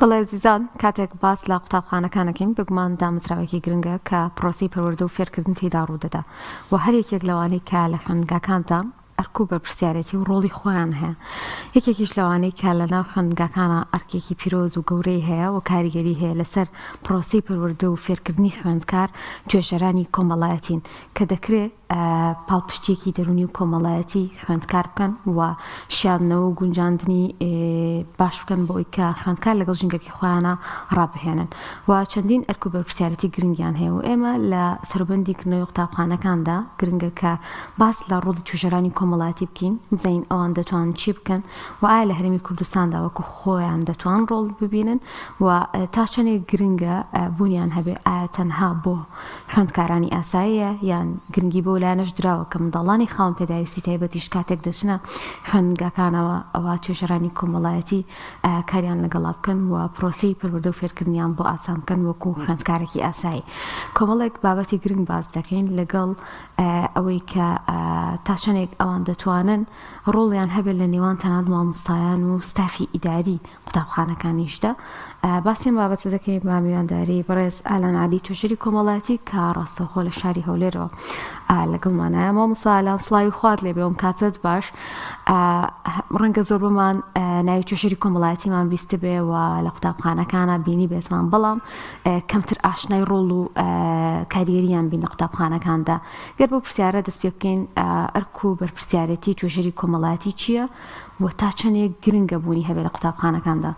بەڵێ ئەزیزان، کاتێک باس لە قوتابخانەکان ئەکەین، بێگومان دامەزراوێکی گرنگە کە پرۆسەی پەروەردە و فێرکردن تێیدا ڕوودەدا و هەر یەکێک لەوانەی کە لە خوێندنگاکاندان ئەرک و بەرپرسیارێتی و ڕۆڵی خۆیان هەیە. یەکێکیش لەوانەی کە لە ناو خوێندنگاکانا ئەرکێکی پیرۆز و گەورەی هەیە و کاریگەری هەیە لەسەر پرۆسەی پەروەردە و فێرکردنی خوێندکار، توێژەرانی کۆمەڵایەتین کە دەکرێ پاڵپشتییەکی دەروونی و کۆمەڵایەتی خوێندکار بکەن و شیاندنەوە و گونجاندنی باش بکەن بۆ ئەوەی کە خوێندکار لەگەڵ ژینگەکەی خۆیانە ڕابهێنن و چەندین ئەرک و بەرپرسیارێتی گرنگیان هەیە و ئێمە لە سەروبەندی کردنەوەی قوتابخانەکاندا گرنگە کە باس لە ڕۆڵی توێژەرانی کۆمەڵایەتی بکەین بزانین ئەوان دەتوانن چی بکەن و ئایا لە هەرێمی کوردستاندا وەکو خۆیان دەتوان ڕۆڵ ببینن و تا چەندێک گرنگە بوونیان هەبێ ئایا تەنها بۆ خوێندکارانی ئاساییە یان گرنگی بەو لایەنەش دراوە کە منداڵانی خاوەن پێداویستی تایبەتیش کاتێک دەچنە خوێندنگاکانەوە ئەوا توێژەرانی کۆمەڵایەتی کاریان لەگەڵا بکەن و پرۆسەی پەروەردە و فێرکردنیان بۆ ئاسان بکەن وەکو خوێندکارێکی ئاسایی کۆمەڵێک بابەتی گرنگ باس دەکەین لەگەڵ ئەوەی کە تا چەندێک ئەوان دەتوانن ڕۆڵیان هەبێت لە نێوان تەنانەت مامۆستایان و ستافی ئیداری قوتابخانەکانیشدا باسی ئەم بابەتە دەکەین بە میوانداری بەڕێز ئالان عەلی توێژەری کۆمەڵایەتی کە ڕاستەوخۆ لە شاری هەولێرەوە لەگەڵمانایە مامۆستا ئالان سڵاوی خوات لێبێ ئەم کاتت باش ڕەنگە زۆربەمان ناوی توێژەری کۆمەڵایەتیمان بیستبێ و لە قوتابخانەکانە بینی بێتمان بەڵام کەمتر ئاشنای ڕۆڵ و کاریگەریان بین لە قوتابخانەکاندا گەر بەو پرسیارە دەست پێ بکەین ئەرک و بەرپرسیارێتی توێژەری کۆمەڵایەتی چییە و تا چەندێک گرنگە بوونی هەبێت لە قوتابخانەکاندا؟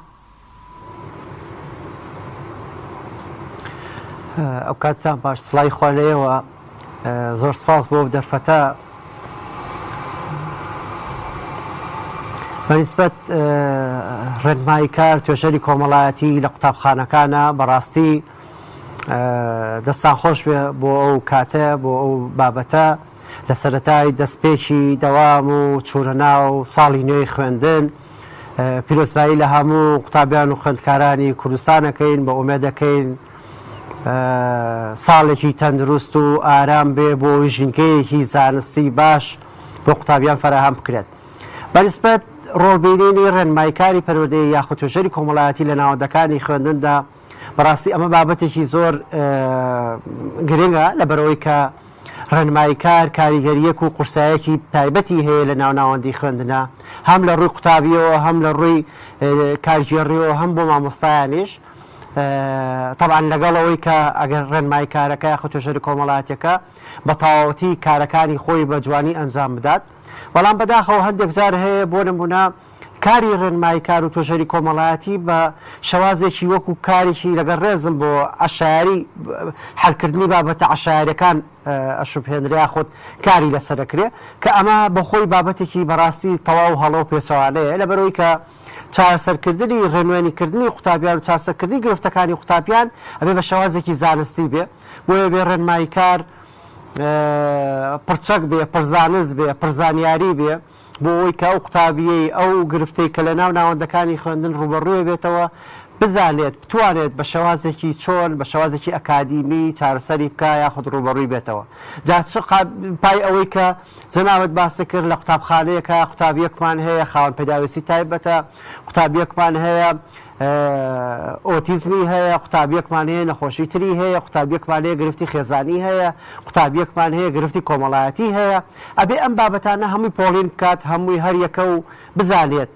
ئەو کاتتان باش سڵای خوا لێوە زۆر سپاس بۆ دەرفەتە بەنیسبەت ڕێنمایی کار توێژەری کۆمەڵایەتی لە قوتابخانەکانە بەڕاستی دەستان خۆش بێ بۆ ئەو کاتە بۆ ئەو بابەتە لە سەرەتای دەستپێکی دەوام و چوونە ناو ساڵی نوێی خوێندن پیرۆزبایی لە هەموو قوتابیان و خوێندکارانی کوردستان ئەکەین بە ئومێد ئەکەین ساڵێکی تەندروست و ئارام بێ بۆ ژینگەیەکی زانستی باش بۆ قوتابیان فەراهەم بکرێت. بەنسبەت ڕۆڵبینینی ڕێنماییکاری پەروەردەیی یاخود توێژەری کۆمەڵایەتی لە ناوەندەکانی خوێندندا بەڕاستی ئەمە بابەتێکی زۆر گرنگە لەبەرئەوەی کە ڕێنماییکار کاریگەرییەک و قورسایەکی تایبەتی هەیە لە ناو ناوەندی خوێندنا هەم لە ڕووی قوتابیەوە هەم لە ڕووی کارگێڕیەوە هەم بۆ مامۆستایانیش تەبعەن لەگەڵ ئەوەی کە ئەگەر ڕێنماییکارەکە یاخود توێژەرە کۆمەڵایەتیەکە بە تەواوەتی کارەکانی خۆی بە جوانی ئەنجام بدات بەڵام بەداخەوە هەندێک جار هەیە بۆ نمونە کاری ڕێنماییکار و توێژەری کۆمەڵایەتی بە شێوازێکی وەکو کارێکی لەگەڵ ڕێزم بۆ عەشایەری حەلکردنی بابەتە عەشایەریەکان ئەشوبهێنرێ یاخود کاری لەسەر ئەکرێ کە ئەمە بەخۆی بابەتێکی بەڕاستی تەواو هەڵە و پێچەوانەیە لەبەرئەوەی کە چارەسەرکردنی ڕێنوێنیکردنی قوتابیان و چارسەرکردنی گرفتەکانی قوتابیان ئەبێ بە شێوازێکی زانستی بێ بۆیە بێ ڕێنماییکار پڕچەک بێ پڕزانست بێ پڕزانیاری بێ بۆ ئەوەی کە ئەو قوتابییەی ئەو گرفتەی کە لە ناو ناوەندەکانی خوێندن ڕووبەڕووی بێتەوە بزانێت بتوانێت بە شێوازێکی چۆن بە شێوازێکی ئەکادیمی چارەسەری بکا یاخود ڕووبەڕووی بێتەوە جا چ پای ئەوەی کە جەنابت باست کرد لە قوتابخانەیەکە قوتابیەکمان هەیە خاوەن پێداویستی تایبەتە قوتابیەکمان هەیە ئۆتیزمی هەیە، قوتابیەکمان هەیە نەخۆشی تری هەیە، قوتابیەکمان هەیە گرفتی خێزانی هەیە، قوتابیەکمان هەیە گرفتی کۆمەڵایەتی هەیە، ئەبێ ئەم بابەتانە هەمووی پۆڵین بکات، هەمووی هەر یەکە و بزانێت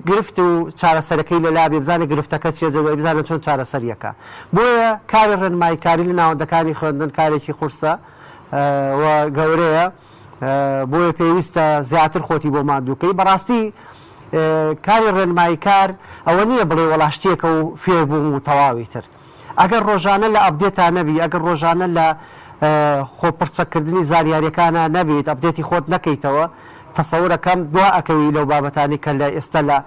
گرفت و چارەسەرەکەی لەلا بێ، بزانێت گرفتەکە چیە جەوەی بزانێت چۆن چارەسەری ئەکا. بۆیە کاری ڕێنماییکاری لە ناوەندەکانی خوێندن کارێکی قورسە و گەورەیە، بۆیە پێویستە زیاتر خۆتی بۆ ماندوو کەی. بەڕاستی کاری ڕێنماییکار ئەوە نییە بڵێی وەڵا شتێکە و فێر بووم و تەواوی تر. ئەگەر ڕۆژانە لە update ا نەبی، ئەگەر ڕۆژانە لە خۆ پڕچەککردنی زانیارییەکانا نەبیت، update ی خۆت نەکەیتەوە، تەسەورەکەم دوا ئەکەوی لەو بابەتانەی کە لە ئێستا لە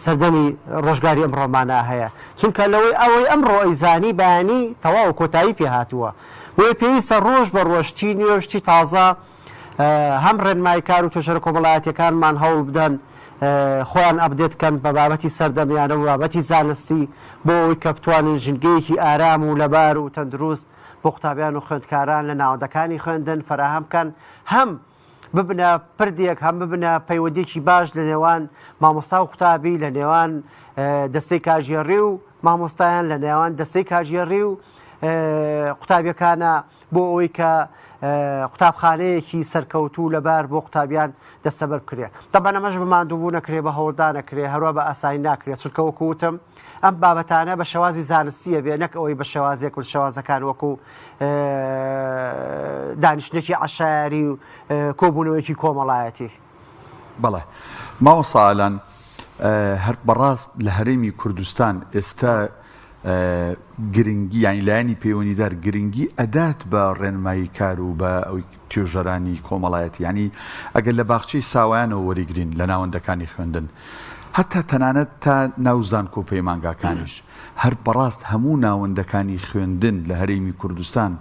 سەردەمی ڕۆژگاری ئەمڕۆمانا هەیە. چونکە لەوەی ئەوەی ئەمڕۆ ئەیزانی بەیانی تەواو کۆتایی پێ هاتووە. بۆیە پێویستە ڕۆژ بە ڕۆژ شتی نوێ و شتی تازە هەم ڕێنماییکار و توێژەرە کۆمەڵایەتییەکانمان هەوڵ بدەن خۆیان update کەن بە بابەتی سەردەمیانە و بابەتی زانستی بۆ ئەوەی کە بتوانن ژینگەیەکی ئارام و لەبار و تەندروست بۆ قوتابیان و خوێندکاران لە ناوەندەکانی خوێندن فەراهەم بکەن هەم ببنە پردێک هەم ببنە پەیوەندیەکی باش لە نێوان مامۆستا و قوتابی لە نێوان. دەستەی کارگێڕی و مامۆستایان، لە نێوان دەستەی کارگێڕی و قوتابیەکانە بۆ ئەوەی کە قوتابخانەیەکی سەرکەوتوو لەبار بۆ قوتابیان دەستەبەر بکرێ. تەبعەن ئەمەش بە ماندووبوون ئەکرێ، بە هەوڵدان ئەکرێ، هەروا بە ئاسانی ناکرێ، چونکە وەکو وتم ئەم بابەتانە بە شێوازی زانستییە بێ نەک ئەوەی بە شێوازێک و شێوازەکان وەکو دانیشتنێکی عەشایەری و کۆبوونەوەیەکی کۆمەڵایەتی. بەڵێ مامۆستا ئالان هەر بەڕاست لە هەرێمی کوردستان ئێستا گرنگی یانی لایەنی پەیوەندیدار گرنگی ئەدات بە ڕێنمایی کار و بە ئەوی توێژەرانی کۆمەڵایەتی یانی ئەگەر لە باخچەی ساوایانەوە وەریگرین لە ناوەندەکانی خوێندن هەتا تەنانەت تا ناو زانکۆ و پەیمانگاکانیش هەر بەڕاست هەموو ناوەندەکانی خوێندن لە هەرێمی کوردستان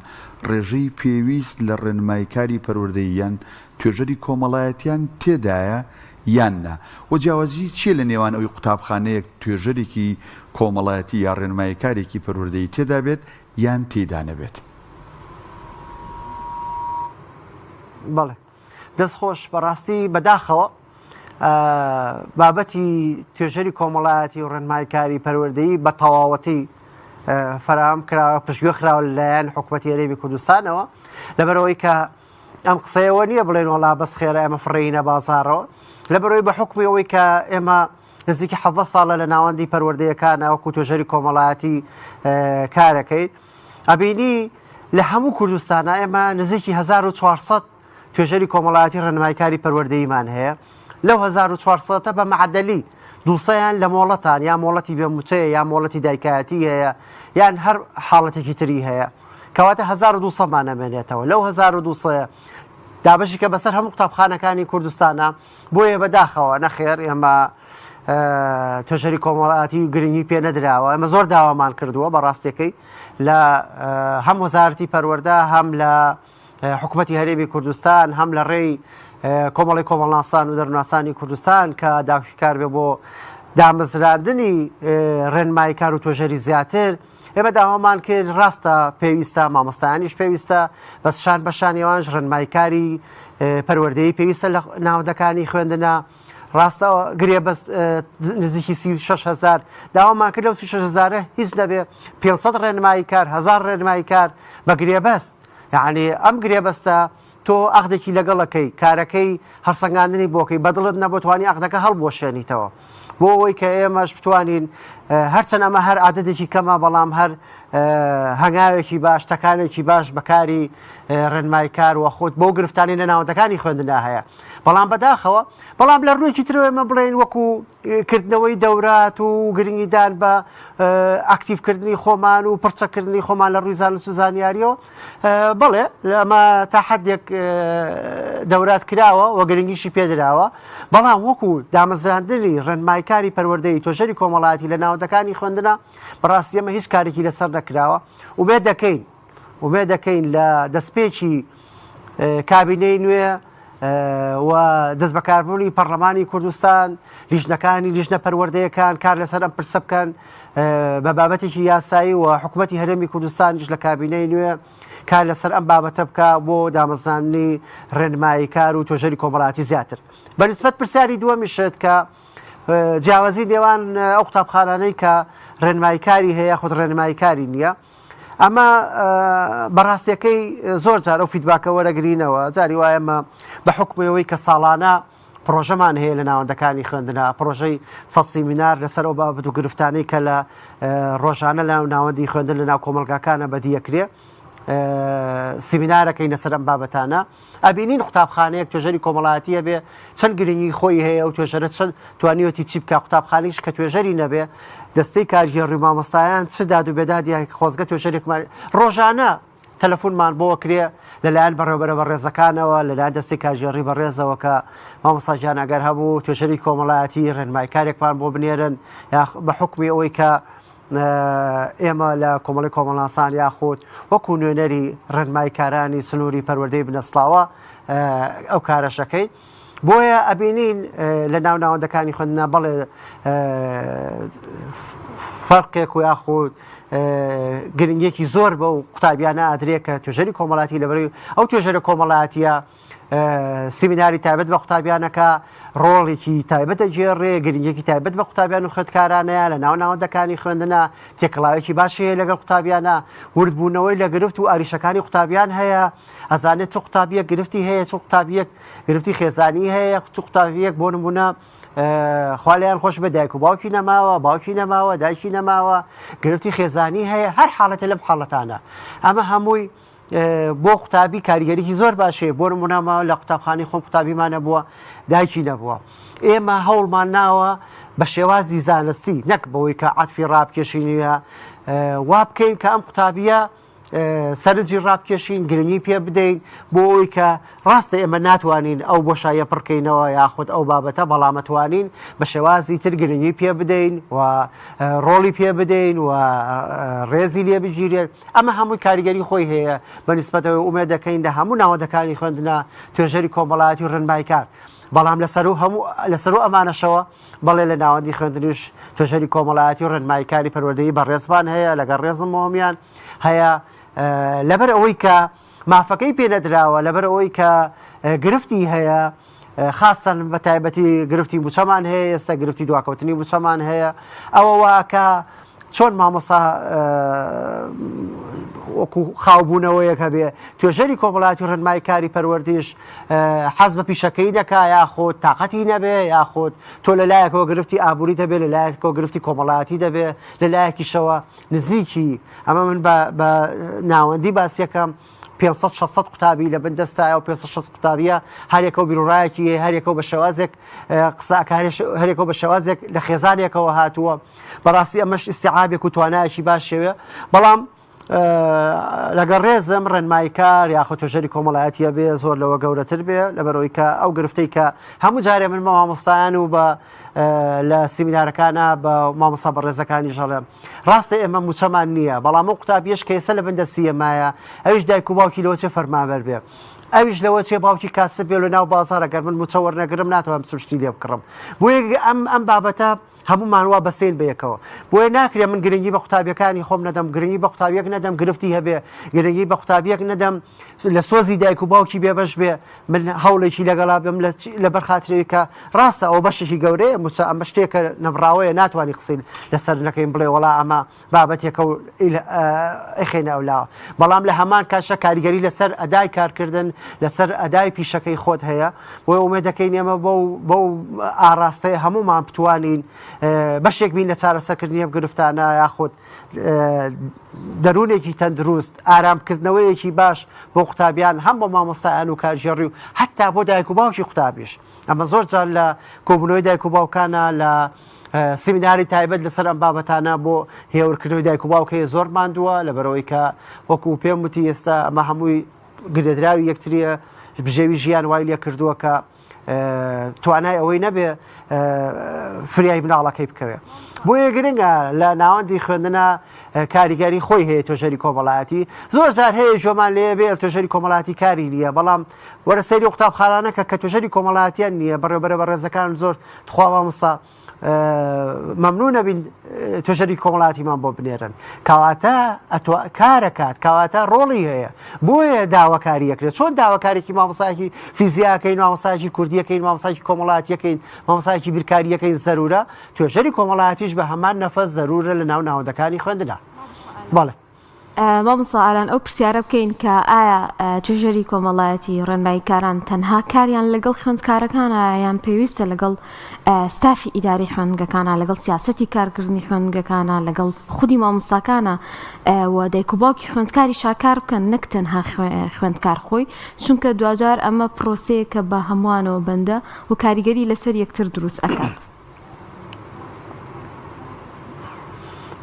ڕێژەی پێویست لە ڕێنماییکاری پەروەردەیی یان توێژەری کۆمەڵایەتیان تێدایە یان نا؟ وە جیاوازی چیە لە نێوان ئەوەی قوتابخانەیەک توێژەرێکی کۆمەڵایەتی یا ڕێنماییکارێکی پەروەردەیی تێدا بێت یان تێیدا نەبێت؟ بەڵێ دەست خۆش بەڕاستی بەداخەوە بابەتی توێژەری کۆمەڵایەتی و ڕێنماییکاری پەروەردەیی بە تەواوەتی فەراهەم کراوە پشتگوێ خراوە لەلایەن حکوومەتی هەرێمی کوردستانەوە لەبەرئەوەی کە ئەم قسەیەوە نییە بڵێن وەڵا بەس خێرا ئێمە فڕێینە بازاڕەوە لەبەرەوەی بە حکومی ئەوەی کە ئێمە نزیکی حەڤە ساڵە لە ناوەندی پەروەردەیەکانە وەکو توێژەری کۆمەڵایەتی کارەکەی ئەبینی لە هەموو کوردستانە ئێمە نزیکی 1400 توێژەری کۆمەڵایەتی ڕێنمایکاری پەروەردەییمان هەیە لەو 1400 بە معدەلی دووسەیان لە مۆڵەتان یا مۆڵەتی بێ موچەیە یا مۆڵەتی دایکایەتی هەیە یان هەر حاڵەتێکی تری هەیە کەواتە 1200 مان نەمێنێتەوە لەو 1200 دابەشی کە بەسەر هەموو قوتابخانەکانی کوردستانە بۆیە بەداخەوە نەخێر ئێمە توێژەری کۆمەڵاتی گرنگی پێ نەدراوە ئەمە زۆر داوامان کردووە بە ڕاستەکەی لە هەم وەزارەتی پەروەردە هەم لە حکوومەتی هەرێمی کوردستان هەم لە ڕێی کۆمەڵی کۆمەڵناسان و دەروناسانی کوردستان کە داکۆکیکار بێ بۆ دامەزراندنی ڕێنماییکار و توێژەری زیاتر ئێمە داوامان کرد ڕاستە پێویستە مامۆستایانیش پێویستە بەس شان بە شانی ئەوانش ڕێنماییکاری پەروەردەیی پێویستە لە ناوەندەکانی خوێندنە ڕاستە گرێبەست نزیکی 36 هزار داوامان کرد لەو 36 هزارە هیچ نەبێ 500 ڕێنماییکار هزار ڕێنماییکار بە گرێبەست یعنی ئەم گرێبەستە تۆ عەقدێکی لەگەڵ ئەکەی کارەکەی هەڵسەنگاندنی بۆ کەی بەدڵت نەبوو توانی عەقدەکە هەڵبوەشێنیتەوە بۆ ئەوەی کە ئێمەش بتوانین هەرچەند ئەمە هەر عادەتێکی کەمە بەڵام هەر هەنگاوێکی باش تەکانێکی باش بەکاری ڕێنمایکار وە خۆت بۆ گرفتانی لە ناوەندەکانی خوێندنا هەیە بەڵام بەداخەوە بەڵام لە ڕوویەکی ترەوە ئێمە بڵێین وەکو کردنەوەی دەورات و گرنگیدان بە ئاکتیڤکردنی خۆمان و پڕچەکردنی خۆمان لە ڕووی زانست و زانیاریەوە بەڵێ ئەمە تا حدێک دەورات کراوە و گرنگیشی پێدراوە بەڵام وەکو دامەزراندنی ڕێنمایکاری پەروەردەی توێژەری کۆمەڵایەتی لە ناوەندەکانی خوێندنە بەڕاستی ئەمە هیچ کارێکی لەسەر نەکراوە وبێ دەکەین ئومێد دەکەین لە دەستپێکی کابینەی نوێ و دەستبەکاربوونی پەرلەمانی کوردستان لیژنەکانی لیژنە پەروەردەیەکان کار لەسەر ئەم پرسە بکەن بە بابەتێکی یاسایی و حکوومەتی هەرێمی کوردستانیش لە کابینەی نوێ کار لەسەر ئەم بابەتە بکە بۆ دامەزراندنی ڕێنمایی کار و توێژەری کۆمەڵاتی زیاتر بەنسبەت پرسیاری دووەمیشت کە جیاوازی نێوان ئەو قوتابخانانەی کە ڕێنماییکاری هەیە خود ڕێنماییکاری نییە ئەمە بەڕاستیەکەی زۆر جار ئەو feedback ە وەرەگرینەوە جاری وایە ئەمە بە حکومەوەی کە ساڵانە پرۆژەمان هەیە لە ناوەندەکانی خوێندنا پرۆژەی سە سیمینار لەسەر ئەو بابەت و گرفتانەی کە لە ڕۆژانە لە ناوەندی خوێندن لە ناو کۆمەلگاکانە بەدیەکرێ سیمینارەکەی لەسەر ئەم بابەتانە ئەبینین قوتابخانەیەک توێژەری کۆمەڵایەتی هەبێ چەند گرنگی خۆی هەیە و توێژەرە چەند توانیوەتی چی بکا قوتابخانەیش کە توێژەری نەبێ دەستەی کارگێڕی و مامۆستایان چ داد و بێدادی خۆزگە توێژەرێکمان ڕۆژانە تەلەفۆنمان بۆ کرێ لەلایەن بەڕێوبەرە بەڕێزەکانەوە لەلایەن دەستی کارگێڕی بەڕێزەوە کە مامۆستا گیان ئەگەر هەبوو توێژەری کۆمەڵایەتی ڕێنمایکارێکمان بۆ بنێرن یا بە حوکمی ئەوەی کە ئێمە لە کۆمەڵی کۆمەڵناسان یاخود وەکو نوێنەری ڕێنمایکارانی سنووری پەروەردەی بنەسڵاوە ئەو کارەشەکەی بۆیە ئەبینین لە ناو ناوەندەکانی خوێندنا بەڵێ فەرقێک و یاخود گرنگێکی زۆر بە و قوتابیانە ئادرێ کە توێژەری کۆمەڵاتی لەبەری ئەو توێژەرە کۆمەڵاتیە. سیمیناری تایبەت بە قوتابیانەکە ڕۆڵێکی تایبەت دەگێڕێ، گرنگیەکی تایبەت بە قوتابیان و خوێندکارانەیە لە ناو ناوەندەکانی خوێندنە، تێکەڵاوێکی باشی هەیە لەگەڵ قوتابیانە، وردبوونەوەی لە گرفت و ئاریشەکانی قوتابیان هەیە، ئەزانێت چ قوتابیەک گرفتی هەیە، چ قوتابیەک گرفتی خێزانی هەیە، چ قوتابیەک بۆ نمونە خوا لێیان خۆش بێ دایک و باوکی نەماوە، باوکی نەماوە، دایکی نەماوە، گرفتی خێزانی هەیە، هەر حاڵەتێ لەم حاڵەتانە. ئەمە هەمووی بۆ قوتابی کاریگەریی زۆر باش هەیە، بۆ نموونە مە لە قوتابخانەی خۆم قوتابیمان هەبووە دایکی نەبووە، ئێمە هەوڵمان ناوە بە شێوازی زانستی نەک بەوەی کە عەتفی ڕابکێشین یا وا بکەین کە ئەم قوتابیە سەرنجی ڕابکێشین گرنگی پێ بدەین بۆ ئەوەی کە ڕاستە ئێمە ناتوانین ئەو بۆشاییە پڕکەینەوە یاخود ئەو بابەتە بەڵام ئەتوانین بە شێوازی تر گرنگی پێ بدەین و ڕۆڵی پێ بدەین و ڕێزی لێ بگیرێت ئەمە هەمووی کاریگەری خۆی هەیە بە نیسبەتەوەی ئومێد دەکەین لە هەموو ناوەندەکانی خوێندنە توێژەری کۆمەڵایەتی و ڕێنماییکار بەڵام لەسەرو هەموو لەسەرو ئەمانەشەوە بەڵێ لە ناوەندی خوێندنیش توێژەری کۆمەڵایەتی و ڕێنماییکاری پەروەردەیی بەڕێزمان هەیە لەگەڵ ڕێزم هەمیان هەیە لەبەر ئەوەی کە مافەکەی پێ نەدراوە لەبەر ئەوەی کە گرفتی هەیە خاستەن بە تایبەتی گرفتی موچەمان هەیە ئێستا گرفتی دواکەوتنی موچەمان هەیە ئەوە واکە چۆن مامۆسا وەکو خاوبوونەوەیەک هەبێ توێژەری کۆمەڵاتی و ڕێنمای کاری پەروەردیش حەز بە پیشەکەی دەکا یاخود تااقەتی نەبێ یاخود تۆ لە لایەکەوە گرفتی ئابووری دەبێ لە لایەکەوە گرفتی کۆمەڵایەتی دەبێ لە لایەکیشەوە نزیکی ئەمە من بە ناوەندی باسیەکەم 500 600 قوتابی لە بن دەستایە و 560 قوتابیە هەرێکە و بیرڕایەکی هەیە هەرێکە و بە شێوازێک قسە هەرێکە و بە شێوازێک لە خێزانێکەوە هاتووە بەڕاستی ئەمەش ئیسیعابێک و توانایەکی باشەوێ بەڵام لەگەڵ ڕێزم ڕێنماییکار یاخود توێژەری کۆمەڵایەتیە بێ زۆر لەوە گەورەتر بێ لەبەرەوەی کە ئەو گرفتەی کە هەموو جارێ من بە مامۆستایان و بە لە سیمینارەکانە بە مامۆستا بەڕێزەکانیش ئەڵێم ڕاستە ئێمە موچەمان نییە بەڵام ئەو قوتابیەش کە ئێستا لە بن دەستی ئێمایە ئەویش دایک و باوکی لەوە چێ فەرمانبەر بێ ئەویش لەوە چێ باوکی کاسب بێ لە ناو بازاڕ ئەگەر من موچە وەرنەگرم ناتوانم بچم شتی لێ بکڕم بۆیە ئەم ئەم بابەتە هەموومان وا بەسین بە یەکەوە بۆیە ناکرێ من گرنگی بە قوتابیەکانی خۆم نەدەم گرنگی بە قوتابیەک نەدەم گرفتی هەبێ گرنگی بە قوتابیەک نەدەم لە سۆزی دایک و باوکی بێبەش بێ من هەوڵێکی لەگەڵا بم لەبەر خاترەوەی کە ڕاستە ئەو بەشێکی گەورەیە موچە ئەمە شتێکە نەبراوەیە ناتوانانی قسەی لەسەر نەکەین بڵێ وەڵا ئەمە بابەتێکە و ئەخێنە ئەولاوە بەڵام لە هەمان کاتشە کاریگەری لەسەر ئەدای کارکردن لەسەر ئەدای پیشەکەی خۆت هەیە بۆیە ئومێد دەکەین ئێمە بەو بەو ئاراستەیە هەمومان بتوانین بەشێک بین لە چارەسەرکردنی ئەم گرفتانە یاخود دەروونێکی تەندروست ئارامکردنەوەیەکی باش بۆ قوتابیان هەم بۆ مامۆستایان و کارگێڕی و حتا بۆ دایک و باوکی قوتابیش ئەمە زۆر جار لە کۆبوونەوەی دایک و باوکانە لە سیمیناری تایبەت لەسەر ئەم بابەتانە بۆ هێورکردنەوەی دایک و باوک هەیە زۆر ماندووە لەبەرەوەی کە وەکو پێم وتی ئێستا ئەمە هەمووی گرێدراوی یەکتریە بژێوی ژیان وای لێ کردووە کە توانای ئەوەی نەبێ فریای مناڵەکەی بکەوێ بۆیە گرنگە لە ناوەندی خوێندنە کاریگەری خۆی هەیە توێژەری کۆمەڵایەتی زۆر جار هەیە جۆمان لێ بێ توێژەری کۆمەڵاتی کاری نییە بەڵام وەرە سەیری قوتابخانانەکە کە توێژەری کۆمەڵایەتیان نییە بەڕێوبەرە بەڕێزەکان زۆر تخوا مامۆستا مەمنونە بین توێژەری کۆمەڵاتیمان بۆ بنێرن کەواتە کارەکات کەواتە ڕۆڵی هەیە بۆیە داواکاری یەکرێت چۆن داواکارێکی مامۆسایەکی فیزیاکەین مامۆسایەکی کوردیەکەین مامۆسایەکی کۆمەڵاتیەکەین مامۆسایەکی بیرکاریەکەین زەرورە توێژەری کۆمەڵاتیش بە هەمان نەفەس زەرورە لە ناو ناوەندەکانی خوێندنە بەڵێ. مامۆستا ئاران ئەو پرسیارە بکەین کە ئایا توێژەری کۆمەڵایەتی ڕێنماییکاران تەنها کاریان لەگەڵ خوێندکارەکانە یان پێویستە لەگەڵ ستافی ئیداری خوێندگەکانە لەگەڵ سیاسەتی کارکردنی خوێندگەکانە لەگەڵ خودی مامۆستاکانە و دایک و باوکی خوێندکاری شاکار بکەن نەک تەنها خوێندکار خۆی چونکە دواجار ئەمە پرۆسەیەکە بە هەمووانەوە بەندە و کاریگەری لەسەر یەکتر دروست ئەکات.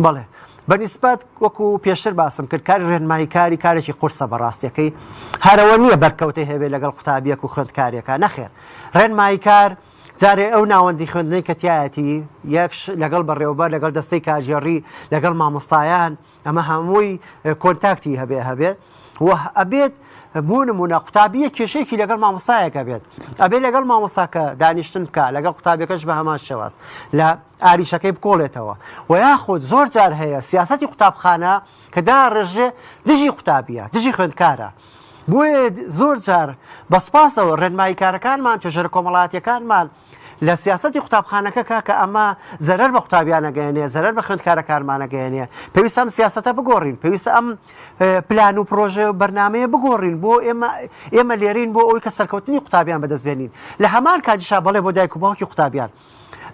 بەڵێ بە نیسبەت وەکو پێشتر باسم کرد کاری ڕێنماییکاری کارێکی قورسە بە ڕاستیەکەی هەرەوە نییە بەرکەوتەی هەبێ لەگەڵ قوتابیەک و خوێندکارێکە نەخێر ڕێنماییکار جارێ ئەو ناوەندی خوێندنەی کە تایەتی یەک لەگەڵ بەڕێوبەر لەگەڵ دەستەی کارگێڕی لەگەڵ مامۆستایان ئەمە هەمووی کۆنتاکتی هەبێ هەبێت و ئەبێت بۆ نمونە قوتابیە کێشەیەکی لەگەڵ مامۆستایەک هەبێت ئەبێ لەگەڵ مامۆستاکە دانیشتن بکە لەگەڵ قوتابیەکەش بە هەمان شێواز لە ئاریشەکەی بکۆڵێتەوە و یاخود زۆر جار هەیە سیاسەتی قوتابخانە کە داڕێژرێ دژی قوتابیە دژی خوێندکارە. بۆیە زۆر جار بە سپاسەوە ڕێنماییکارەکانمان، توێژەرە کۆمەڵایەتیەکانمان لە سیاسەتی قوتابخانەکە کاکە ئەمە زەرەر بە قوتابیان ئەگەیەنێ، زەرەر بە خوێندکارەکانمان ئەگەیەنێ، پێویستە ئەم سیاسەتە بگۆڕین، پێویستە ئەم پلان و پرۆژە و بەرنامەیە بگۆڕین بۆ ئێمە ئێمە لێرەین بۆ ئەوەی کە سەرکەوتنی قوتابیان بەدەست بێنین لە هەمان کاتیشا بەڵێ بۆ دایک و باوکی قوتابیان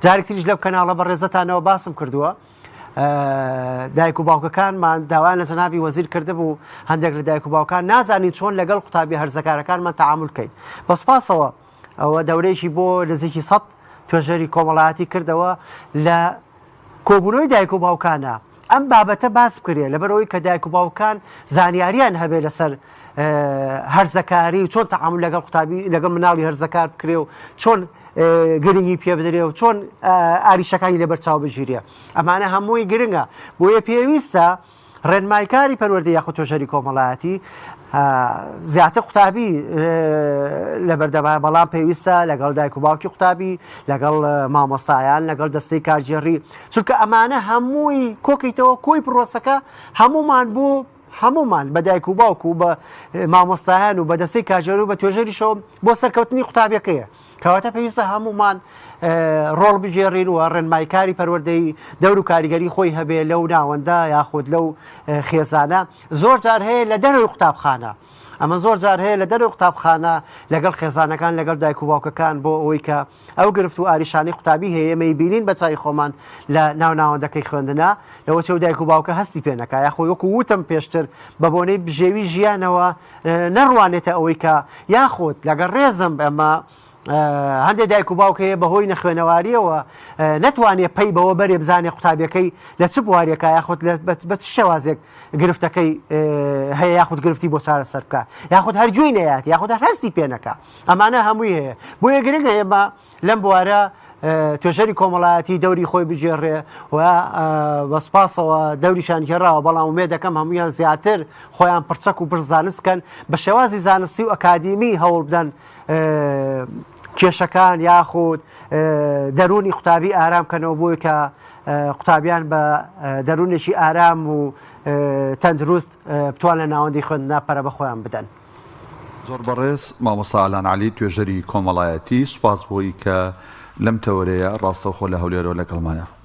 جارێک تریش لەم کەناڵە بەڕێزەتانەوە باسم کردووە دایک و باوکەکانمان داوایان لە جەنابی وەزیر کردبوو هەندێک لە دایک و باوکان نازانین چۆن لەگەڵ قوتابی هەرزەکارەکانمان تەعامول کەین بە سپاسەوە ئەوە دەورەیەکی بۆ نزیکی سە توێژەری کۆمەڵایەتی کردەوە لە کۆبوونەوەی دایک و باوکانە ئەم بابەتە باس بکرێ لەبەرئەوەی کە دایک و باوکان زانیاریان هەبێ لەسەر هەرزەکاری و چۆن تەعامول لەگەڵ قوتابی لەگەڵ مناڵی هەرزەکار بکرێ و چۆن گرنگی پێ بدرێ و چۆن ئاریشەکانی لەبەر چاو بگیرێ ئەمانە هەمووی گرنگە بۆیە پێویستە ڕێنمایکاری پەروەردە یاخود توێژەری کۆمەڵایەتی زیاتر قوتابی لەبەردەمایە بەڵام پێویستە لەگەڵ دایک و باوکی قوتابی لەگەڵ مامۆستایان لەگەڵ دەستەی کارگێڕی چونکە ئەمانە هەمووی کۆکەیتەوە کۆی پرۆسەکە هەمومان بۆ هەمومان بە دایک و باوک و بە مامۆستایان و بە دەستەی کارگێڕی و بە توێژەریشەوە بۆ سەرکەوتنی قوتابیەکەیە کەواتە پێویستە هەموومان ڕۆڵ بگێڕین و ڕێنمایکاری پەروەردەیی دەور و کاریگەری خۆی هەبێ لەو ناوەندە یاخود لەو خێزانە زۆر جار هەیە لە دەرەوەی قوتابخانە ئەمە زۆر جار هەیە لە دەرەوەی قوتابخانە لەگەڵ خێزانەکان لەگەڵ دایک و باوکەکان بۆ ئەوەی کە ئەو گرفت و ئاریشانەی قوتابی هەیە ئێمەی بینین بە چای خۆمان لە ناو ناوەندەکەی خوێندنا لەوە چێ و دایک و باوکە هەستی پێ نەکا یاخۆ وەکو وتم پێشتر بە بۆنەی بژێوی ژیانەوە نەڕوانێتە ئەوەی کە یاخود لەگەڵ ڕێزم ئەمە هەندێک دایک و باوک هەیە بەهۆی نەخوێنەواریەوە نەتوانێت پەی بەوە بەرێ بزانێ قوتابیەکەی لە چ بوارێکە یاخود بە چ شێوازێک گرفتەکەی هەیە یاخود گرفتی بۆ چارەسەر بکە یاخود هەر گوێی نەیات یاخود هەر هەستی پێ نەکا ئەمانە هەمووی هەیە بۆیە گرنگە ئێمە لەم بوارە توێژەری کۆمەڵایەتی دەوری خۆی بگێڕێ و بە سوپاسەوە دەوریشان گێڕاوە بەڵام ئومێد دەکەم هەمویان زیاتر خۆیان پڕچەک و پڕ زانست کەن بە شێوازی زانستی و ئەکادیمی هەوڵ بدەن کێشەکان یاخود دەروونی قوتابی ئارام کەنەوە بۆی کە قوتابیان بە دەروونێکی ئارام و تەندروست بتوان لە ناوەندی خوێندنا پەرە بە خۆیان بدەن. زۆر بەڕێز مامۆستا ئالان عەلی توێژەری کۆمەڵایەتی سوپاس بۆی کە لەم تەوەرەیە ڕاستەوخۆ لە هەولێرەوە لەگەڵمانە.